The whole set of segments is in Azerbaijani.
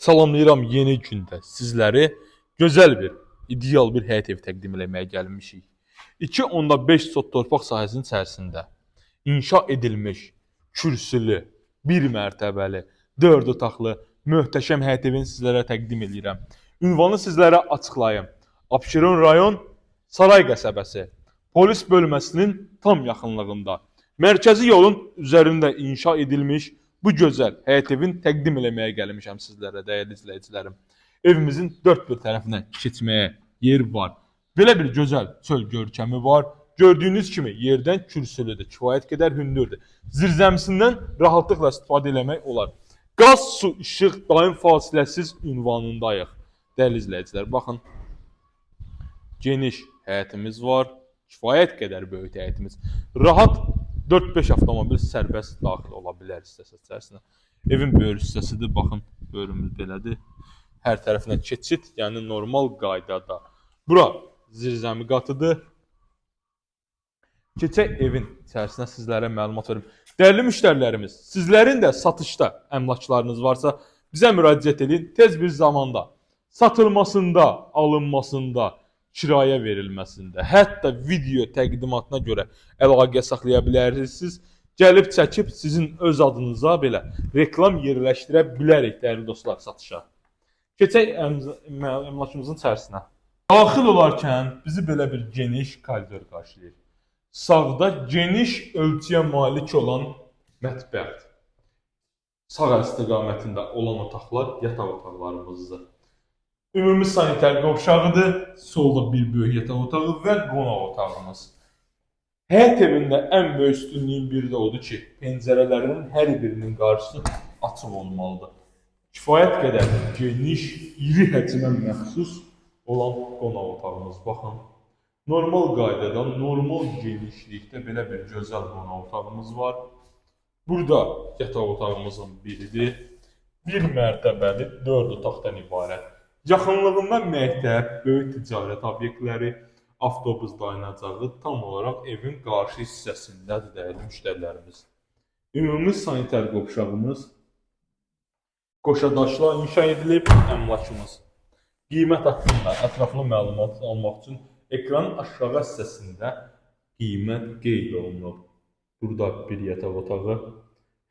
Salamlayıram yeni gündə sizləri gözəl bir, ideal bir həyət evi təqdim eləməyə gəlmişik. 2,5 sot torpaq sahəsinin içərisində inşa edilmiş kürsülü, bir mərtəbəli, 4 otaqlı möhtəşəm həyət evini sizlərə təqdim eləyirəm. Ünvanı sizlərə açıqlayım. Abşeron rayon Saray qəsəbəsi, polis bölməsinin tam yaxınlığında, mərkəzi yolun üzərində inşa edilmiş bu gözəl həyət evini təqdim eləməyə gəlmişəm sizlərə, dəyərli izləyicilərim. Evimizin dörd bir tərəfinə keçməyə yer var. Belə bir gözəl çöl görkəmi var. Gördüyünüz kimi yerdən kürsülüdür, kifayət qədər hündürdür. Zirzəmisindən rahatlıqla istifadə eləmək olar. Qaz, su, işıq daim fasiləsiz ünvanındayıq. Dəyərli izləyicilər, baxın. Geniş həyətimiz var. Kifayət qədər böyük həyətimiz. Rahat 4-5 avtomobil sərbəst daxil ola bilər istəsə içərisinə. Evin böyür hissəsidir. Baxın, böyrümüz belədir. Hər tərəfinə keçid, yəni normal qaydada. Bura zirzəmi qatıdır. Keçək evin içərisinə sizlərə məlumat verim. Dəyərli müştərilərimiz, sizlərin də satışda əmlaklarınız varsa, bizə müraciət edin. Tez bir zamanda satılmasında, alınmasında, kirayə verilməsində, hətta video təqdimatına görə əlaqə saxlaya bilərsiniz. Gəlib çəkib sizin öz adınıza belə reklam yerləşdirə bilərik, dəyərli dostlar, satışa. Keçək əmlakımızın içərisinə. Daxil olarkən bizi belə bir geniş koridor qarşılayır. Sağda geniş ölçüyə malik olan mətbəxdir. Sağ istiqamətində olan otaqlar yataq otaqlarımızdır. Ümumi sanitar qovşağıdır. Solda bir böyük yataq otağı və qonaq otağımız. Həyət evində ən böyük üstünlüyün biri də odur ki, pəncərələrinin hər birinin qarşısı açıq olmalıdır. Kifayət qədər geniş, iri həcmə məxsus olan qonaq otağımız. Baxın, normal qaydada, normal genişlikdə belə bir gözəl qonaq otağımız var. Burada yataq otağımızın biridir. Bir mərtəbəli 4 otaqdan ibarət. Yaxınlığında məktəb, böyük ticarət obyektləri, avtobus dayanacağı tam olaraq evin qarşı hissəsindədir, dəyərli müştərilərimiz. Ümumi sanitar qovşağımız qoşadaşla inşa edilib əmlakımız. Qiymət haqqında ətraflı məlumat almaq üçün ekranın aşağı hissəsində qiymət qeyd olunub. Burada bir yataq otağı.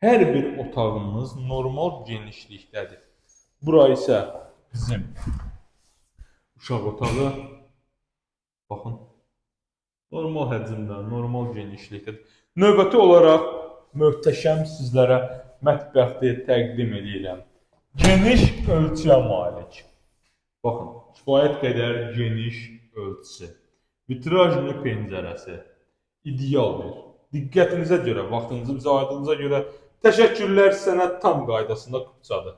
Hər bir otağımız normal genişlikdədir. Bura isə bizim uşaq otağı. Baxın. Normal həcmdə, normal genişlikdədir. Növbəti olaraq möhtəşəm sizlərə mətbəxi təqdim eləyirəm. Geniş ölçüyə malik. Baxın, kifayət qədər geniş ölçüsü. Vitrajlı pəncərəsi. İdeal bir. Diqqətinizə görə, vaxtınızı bizə ayırdığınıza görə təşəkkürlər. Sənəd tam qaydasında kupçadır.